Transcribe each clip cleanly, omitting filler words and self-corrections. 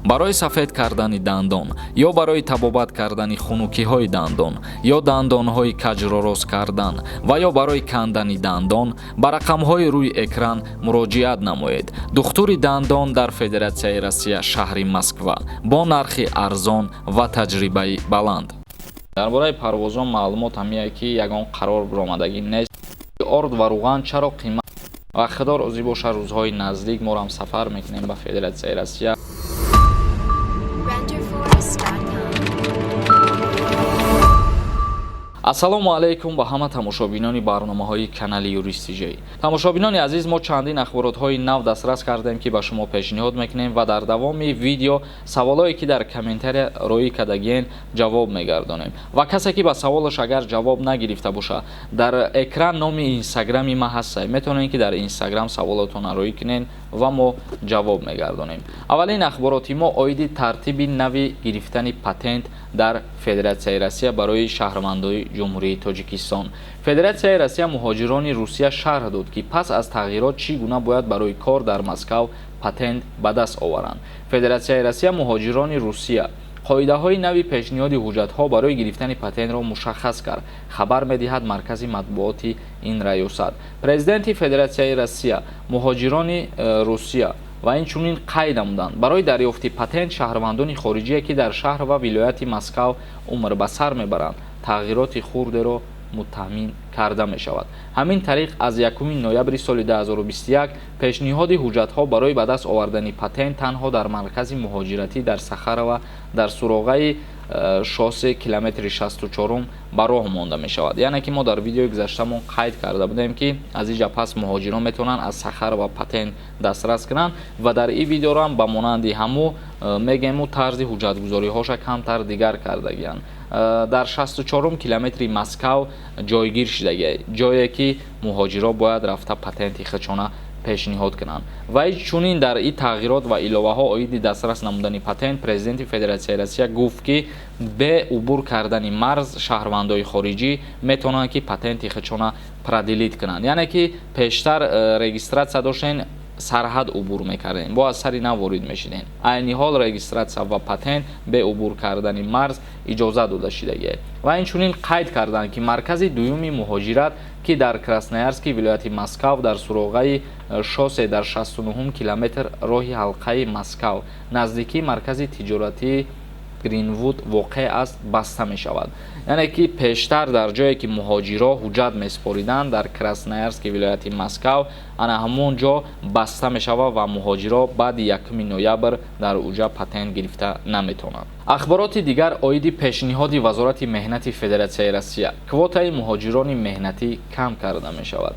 Барои сафед кардани дандон ё барои табобат кардани хунукиҳои дандон ё дандонҳои каҷро рост кардан ва ё барои кандани дандон ба рақамҳои рӯи экран муроҷиат намоед. Духтури дандон дар Федератсияи Россия, шаҳри Москва, бо нархи арзон ва таҷрибаи баланд. Дар бораи парвозон маълумот ҳамияе, ки ягон қарор биромадагӣ нест. Орд ва руған чаро қимат? Ва Худо розӣ бошад, рӯзҳои наздик моро сафар мекунем ба Федератсияи Россия. Renderforest.com. Ассалому алайкум ба ҳама тамошобинони барномаҳои канали Юристиҷей. Тамошобинони азиз, мо чандин ахборотҳои нав дастрас кардем, ки ба шумо пешниҳод мекунем, ва дар давоми видео саволое, ки дар комментария роӣ кардагиен, ҷавоб мегардонем. Ва касе, ки ба саволаш агар ҷавоб нагирифта боша, дар экран номи инстаграми ма ҳаста, метавонед, ки дар инстаграм саволотонро роӣ кунед ва мо ҷавоб мегардонем. Аввалин ахбороти мо оиди тартиби нави гирифтани патент дар Федератсияи Россия барои шаҳрвандои Ҷумҳурии Тоҷикистон. Федератсияи Россия муҳоҷирони Русия шарҳ дод, ки пас аз тағйирот чӣ гуна бояд барои кор дар Москав патент ба даст оваранд. Федератсияи Россия муҳоҷирони Русия қоидаҳои нави пешниҳоди ҳуҷҷатҳо барои гирифтани патентро мушаххас кард, хабар медиҳад маркази матбуоти ин раёсат. Президенти Федератсияи Россия муҳоҷирони Русия ва инчунин қайд намуданд: барои дарёфти патент шаҳрвандони хориҷие, ки дар шаҳр ва вилояти Москав умр ба сар мебаранд, тағйироти хурдеро мутаъмин карда мешавад. Ҳамин тариқ, аз 1 ноябри соли 2021 пешниҳоди ҳуҷҷатҳо барои ба даст овардани патент танҳо дар маркази муҳоҷиратӣ дар Сахарова, дар суроғаи шоссе, километри 64 ба роҳ монда мешавад. Яъне ки мо дар видеои гузаштамон қайд карда будем, ки аз инҷа пас муҳоҷирон метавонанд аз Сахарова патент дастрас кунанд, ва дар ин видеоро ҳам ба монанди ҳаму мегӯему, тарзи ҳуҷҷатгузориҳоша камтар дигар кардагианд. Дар 64 километри Москав ҷойгир шудагия, ҷое ки муҳоҷиро бояд рафта патенти худшона пешниҳод кунанд. Ва чунин дар ин тағйирот ва иловаҳо оиди дастрас намудани патент президенти Федератсияи Россия гуфт, ки бе убур кардани марз шаҳрвандои хориҷӣ метавонанд, ки патенти худшона продлить кунанд. Яъне ки пештар регистрация доштен, сарҳад убур мекардем, бо аз сари нав ворид мешидем. Айни ҳол регистрация ва патент бе убур кардани марз иҷозат дода шудагиа. Ва инчунин қайд карданд, ки маркази дуюми муҳоҷират, ки дар Красноярски вилояти Москав, дар суроғаи шоссе, дар 69 километр роҳи ҳалқаи Москав, наздикии маркази тиҷоратии Гринвуд воқеъ аст, баста мешавад. Яъне ки пештар дар ҷое, ки муҳоҷиро ҳуҷҷат месупориданд, дар Красноярски вилояти Москав, ана ҳамон ҷо баста мешавад ва муҳоҷиро баъди 1 ноябр дар уҷа патент гирифта наметавонанд. Ахбороти дигар оиди пешниҳоди Вазорати меҳнати Федератсияи Россия: квотаи муҳоҷирони меҳнатӣ кам карда мешавад.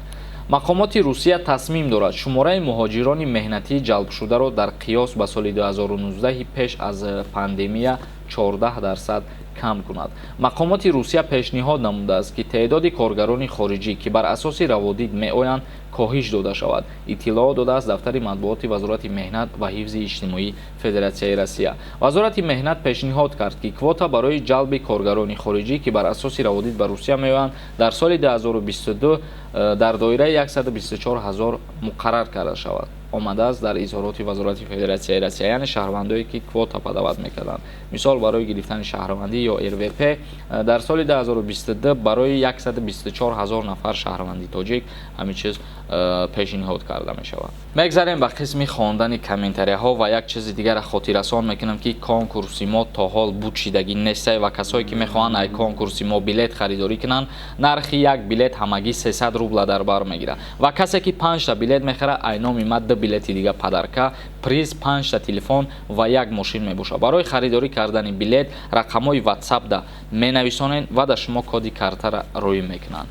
Мақомоти Русия тасмим дорад шумораи муҳоҷирони меҳнатӣ ҷалбшударо дар қиёс ба соли 2019, пеш аз пандемия, 14% кам кунад. Мақомоти Русия пешниҳод намудааст, ки теъдоди коргарони хориҷӣ, ки бар асоси раводид меоянд, коҳиш дода шавад, иттилоъ додааст дафтари матбуоти Вазорати меҳнат ва ҳифзи иҷтимоии Федератсияи Россия. Вазорати меҳнат пешниҳод кард, ки квота барои ҷалби коргарони хориҷӣ, ки бар асоси раводид ба Русия меоянд, дар соли 2022 дар доираи 124 ҳазор муқаррар карда шавад, омадааст дар изҳороти Вазорати Федератсияи Россия. Яъне шаҳрвандое, ки квота подавать мекарданд, мисол барои гирифтани шаҳрвандӣ ё РВП, дар соли 2022 барои 124 ҳазор нафар шаҳрванди тоҷик ҳамин чиз пешниҳод карда мешавад. Мегзарем ба қисми хондани комментарияҳо ва як чизи дигара хотиррасон мекунам, ки конкурси мо то ҳол бучидагӣ нестай ва касое, ки мехоҳанд ай конкурси мо билет харидорӣ кунанд, нархи як билет ҳамагӣ 300 рубла дар бар мегирад ва касе, ки панҷта билет мехарад, ай номи ма ду билети дига подарка, приз панҷта телефон ва як мошин мебошад. Барои харидорӣ кардани билет рақамҳои ватсапда менависонед ва дар шумо коди картара роӣ мекунанд.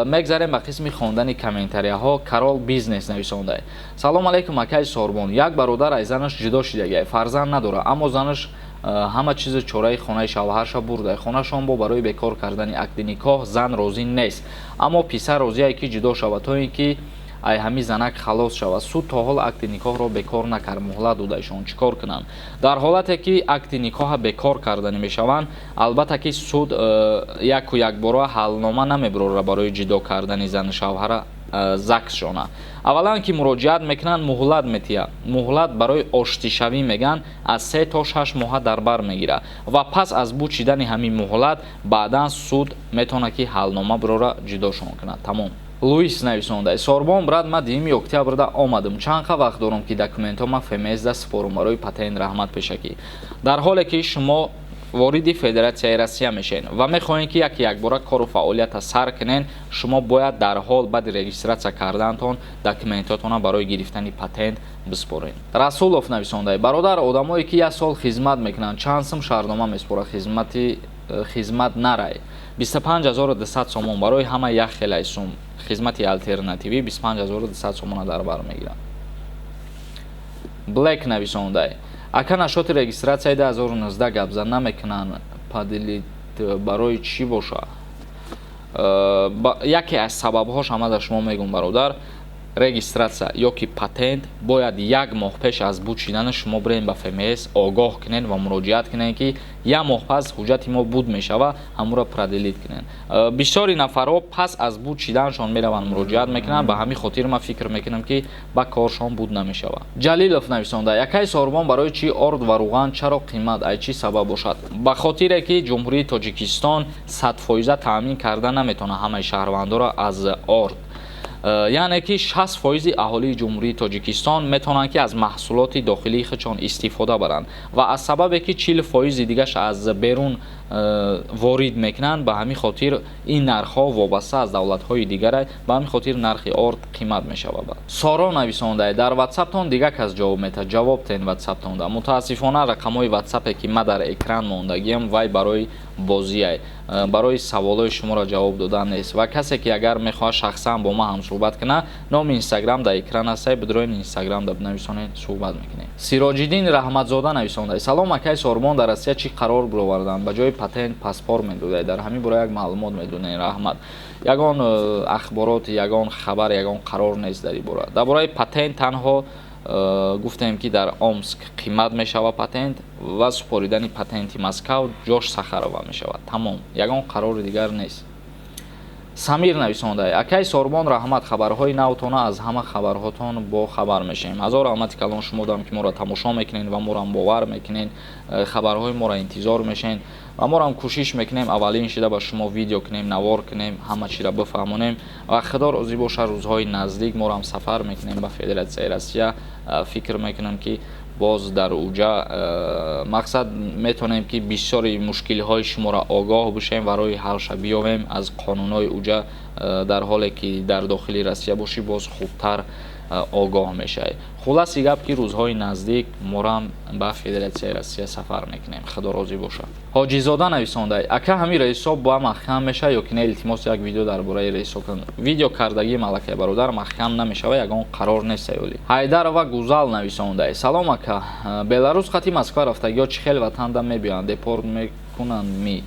Мегзарем ба қисми хондани комментарияҳо. Карол Бизнес нависонда: «Салом алейкум, акаи Сорбон. Як бародар аз занаш ҷудо шидагиай, фарзанд надорад, аммо занаш ҳама чизи чораи хонаи шавҳарша бурда. Хонашон бо барои бекор кардани акди никоҳ зан розӣ нест, аммо писар розие, ки ҷудо шавад, то ин ки ай ҳами занак халос шавад. Суд то ҳол акди никоҳро бекор накард, муҳлат додаишон. Чӣ кор кунанд?» Дар ҳолате, ки акди никоҳа бекор карданӣ мешаванд, албатта ки суд яку якбора ҳалнома намебурора барои ҷудо кардани зану шавҳара. ЗАГСшона. Аввалан ки муроҷиат мекунанд, муҳлат метиҳад. Муҳлат барои оштишавӣ мегӯянд, аз 3 то 6 моҳа дар бар мегирад ва пас аз буд шидани ҳамин муҳлат баъдан суд метавонад, ки ҳалнома бирора, ҷудошон кунад. Тамом. Луис нависонда: «Сорбон, брат, ман 2 октябрда омадам. Чанд қа вақт дорам, ки документҳо ма ФМСда супорам барои патент? Раҳмат пешакӣ». Дар ҳоле ки шумо вориди Федератсияи Россия мешавед ва мехоҳед, ки яке якбора кору фаъолията сар кунед, шумо бояд дарҳол баъди регистрация кардаантон документҳотонро барои гирифтани патент биспоред. Расулов нависонда: «Бародар, одамое ки як сол хизмат мекунанд, чанд сум шартнома месупорад? Хизмати хизмат нарай 25 200 сомон барои ҳама як хелай сум. Хизмати алтернативӣ 25 200 сомона дар бар мегирад». Блек нависондай: «Ака, насчёти регистрацияи 2019 гапзан намекунанд, продлить барои чӣ боша?» Яке аз сабабҳош ҳама дар шумо мегӯм, бародар. Регистрация ё ки патент бояд як моҳ пеш аз буд шидани шумо бирен ба ФМС, огоҳ кунед ва муроҷиат кунед, ки як моҳ пас ҳуҷҷати мо буд мешава, ҳамуро продлить кунед. Бисёри нафарҳо пас аз буд шиданашон мераванд, муроҷиат мекунанд. Ба ҳамин хотир ман фикр мекунам, ки ба коршон буд намешавад. Ҷалилов нависонда: «Якай Сорбон, барои чӣ орд ва руған чаро қимат, ай чӣ сабаб бошад?» Ба хотире ки Ҷумҳурии Тоҷикистон 100% таъмин карда наметавонад ҳамаи шаҳрвандоро аз орд. Яъне ки 60% аҳолии Ҷумҳурии Тоҷикистон метавонанд, ки аз маҳсулоти дохилии худшон истифода баранд ва аз сабабе ки 40% дигаш аз берун ворид мекунанд, ба ҳамин хотир ин нархҳо вобаста аз давлатҳои дигара. Ба ҳамин хотир нархи орд қимат мешавад. Соро нависонда: «Дар ватсаптон дигар кас ҷавоб метаҳад, ҷавоб тен ватсаптонда». Мутаассифона, рақамҳои ватсапе ки ма дар экран мондагиам, вай барои бозиай, барои саволҳои шуморо ҷавоб додан нест. Ва касе ки агар мехоҳад шахсан бо ман ҳамсӯҳбат кунад, номи Инстаграм дар экран ҳастай, бидроин, Инстаграм да бинависонед, суҳбат мекунем. Сироҷиддин Раҳматзода нависонда: «Салом, акай Сорбон, дар Россия чӣ қарор бироварданд, ба ҷои патент паспорт медодаед? Дар ҳамин бора як маълумот медонед, раҳмат». Ягон ахборот, ягон хабар, ягон қарор нест дар ин бора. Дар бораи патент танҳо гуфтем, ки дар Омск қимат мешавад патент ва супоридани патенти Москав ҷош Сахарова мешавад. Тамом, ягон қарори дигар нест. Самир нависонда: «Акай Сорбон, раҳмат, хабарҳои навтона аз ҳама хабарҳотон бо хабар мешавем». Ҳазор раҳмати калон шумо дам, ки моро тамошо мекунед ва морам бовар мекунед, хабарҳои моро интизор мешавед ва морам кӯшиш мекунем, аввалин шида ба шумо видео кунем, навор кунем, ҳама чиро бифаҳмонем. Ва Худо розӣ бошад, рӯзҳои наздик морам сафар мекунем ба Федератсияи Россия. Фикр мекунам, ки боз дар уҷа мақсад метавонем, ки бисёри мушкилиҳои шуморо огоҳ бошем ва роҳи ҳалша биёвем аз қонунҳои уҷа. Дар ҳоле ки дар дохили Россия бошӣ, боз хубтар огоҳ мешавӣ. Хулоси гап, ки рӯзҳои наздик морам ба Федератсияи Россия сафар мекунем, Худо розӣ бошад. Ҳоҷизода нависонда: «Ака, ҳамин рейсҳо ба маҳкам мешавад ё ки не? Илтимос, як видео дар бораи рейсҳо кун». Видео кардагии малакай, бародар, маҳкам намешавад, ягон қарор нест саёли. Ҳайдарова Гузал нависонда: «Салом, ака, Беларус хати Москва рафтагиҳо чӣ хел ватанда мебиёянд, депорт мекунанд ми?»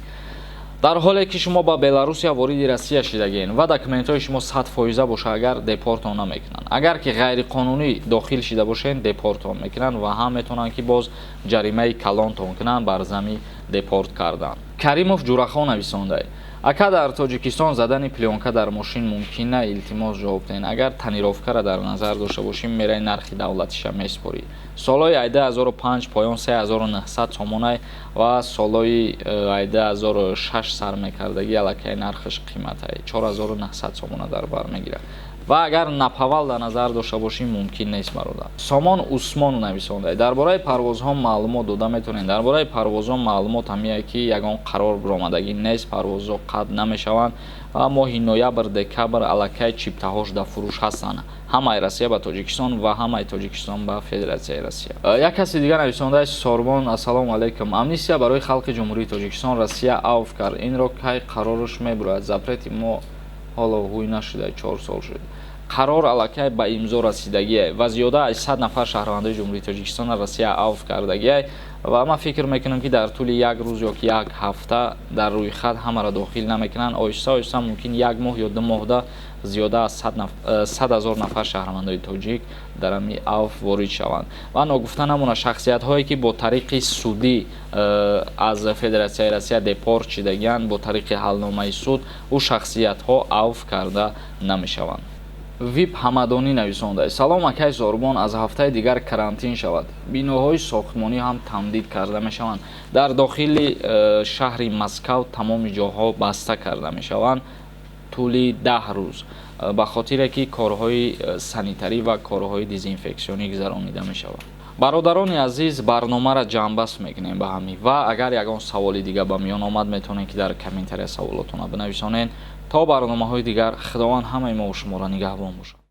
Дар ҳоле ки шумо ба Беларусия вориди Россия шидагиен ва документҳои шумо 100% боша, агар депортон намекунанд. Агар ки ғайриқонунӣ дохил шида бошед, депортон мекунанд ва ҳам метавонанд, ки боз ҷаримаи калонтон кунанд бар зами депорт кардан. Каримов Ҷурахон нависонда: «Ака, дар Тоҷикистон задани плёнка дар мошин мумкин на? Илтимос, ҷавоб диҳед». Агар тонировкаро дар назар дошта бошем, мераи, нархи давлатиша месупорӣ. Солҳои 2005 поён 3900 сомонай ва солҳои 2006 сар мекардагӣ аллакай нархаш қиматай, 4900 сомона дар бар мегирад. Ва агар наповал дар назар дошта бошем, мумкин нест, бародар. Сомон Усмон нависонда: «Дар бораи парвозҳо маълумот дода метавонед?» Дар бораи парвозҳо маълумот ҳамие, ки ягон қарор биромадагӣ нест, парвозҳо қатъ намешаванд ва моҳи ноябр, декабр аллакай чиптаҳош дар фурӯш ҳастанд, ҳамаи Россия ба Тоҷикистон ва ҳамаи Тоҷикистон ба Федератсияи Россия. Як каси дигар нависонда: «Сорбон, ассалому алайкум, амнистия барои халқи Ҷумҳурии Тоҷикистон Россия авф кард, инро кай қарораш мебурояд? Запрети мо ҳоло ҳуй нашуда, 4 сол шуд». Қарор аллакай ба имзо расидагие ва зиёда аз 100 нафар шаҳрвандои Ҷумҳурии Тоҷикистон Россия авф кардагие ва ман фикр мекунам, ки дар тӯли як рӯз ё ки як ҳафта дар рӯйхат ҳамаро дохил намекунанд. Оҳиста оҳиста мумкин як моҳ ё 2 моҳда зиёда аз 100 000 нафар шаҳрвандои тоҷик дар ҳами авф ворид шаванд. Ва ногуфта намонад, шахсиятҳое ки бо тариқи судӣ аз Федератсияи Россия депорт шидагианд, бо тариқи ҳалномаи суд, ӯ шахсиятҳо авф карда намешаванд. Вип Ҳамадонӣ нависонда: «Салом, акай Зорбон, аз ҳафтаи дигар карантин шавад, биноҳои сохтмонӣ ҳам тамдид карда мешаванд. Дар дохили шаҳри Москав тамоми ҷоҳо баста карда мешаванд тӯли 10 рӯз, ба хотире ки корҳои санитарӣ ва корҳои дезинфексионӣ гузаронида мешавад». Бародарони азиз, барномаро ҷамъбаст мекунем ба ҳамин ва агар ягон саволи дига ба миён омад, метавонед ки дар комментария саволотонро бинависонед. То барномаҳои дигар, Худованд ҳамаи мо шуморо нигаҳбон бошад.